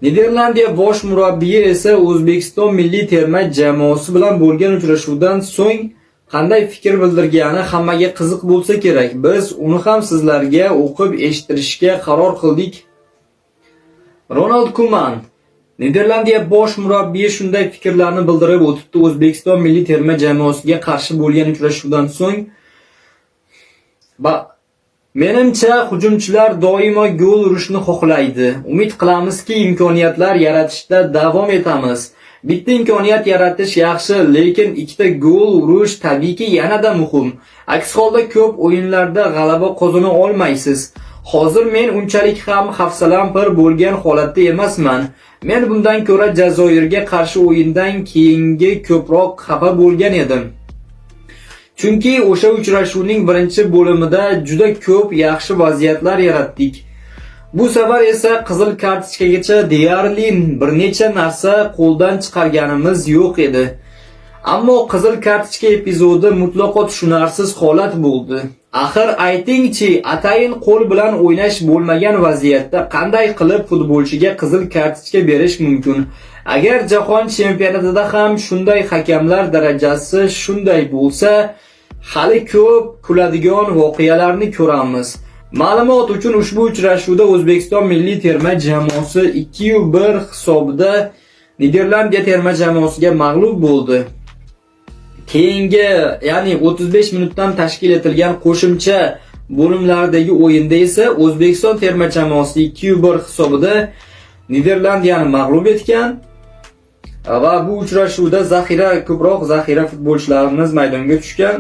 Niderlandiya bosh murabbiyi esa O'zbekiston milliy terma jamoasi bilan bo'lgan uchrashuvdan so'ng qanday fikr bildirgani hammaga qiziq bo'lsa kerak. Biz uni ham sizlarga o'qib eshittirishga qaror qildik. Ronald Kuman, Niderlandiya bosh murabbiyi, shunday fikrlarni bildirib o'tibdi O'zbekiston milliy terma jamoasiga qarshi bo'lgan uchrashuvdan so'ng. Menimcha, hujumchilar doimo gol urishni xohlaydi. Umid qilamizki, imkoniyatlar yaratishda davom etamiz. Bitta imkoniyat yaratish yaxshi, lekin ikkita gol urish tabiiyki yanada muhim. Aks holda ko'p o'yinlarda g'alaba qozona olmaysiz. Hozir men unchalik ham hafsalam pir bo'lgan holatda emasman. Men bundan ko'ra Jazoirga qarshi o'yindan keyingi ko'proq xafa bo'lgan edim. Chunki o'sha uchrashuvning birinchi bo'limida juda ko'p yaxshi vaziyatlar yaratdik. Bu safar esa qizil kartochkagacha deyarli bir necha narsa qo'ldan chiqarganimiz yo'q edi. Ammo qizil kartochka epizodi mutlaqo tushunarsiz holat bo'ldi. Axir aytingchi, atayin qo'l bilan o'ynash bo'lmagan vaziyatda qanday qilib futbolchiga qizil kartochka berish mumkin? Agar jahon chempionatida ham shunday hakamlar darajasi shunday bo'lsa, hali ko'p kuladigan voqealarni ko'ramiz. Ma'lumot uchun, ushbu uchrashuvda O'zbekiston milliy terma jamoasi 2-1 hisobida Niderlandiya terma jamoasiga mag'lub bo'ldi. Keyingi, ya'ni 35 minutdan tashkil etilgan qo'shimcha bo'limlardagi o'yinda esa O'zbekiston terma jamoasi 2-1 hisobida Niderlandiyani mag'lub etgan va bu uchrashuvda zaxira, ko'proq zaxira futbolchilarimiz maydonga tushgan.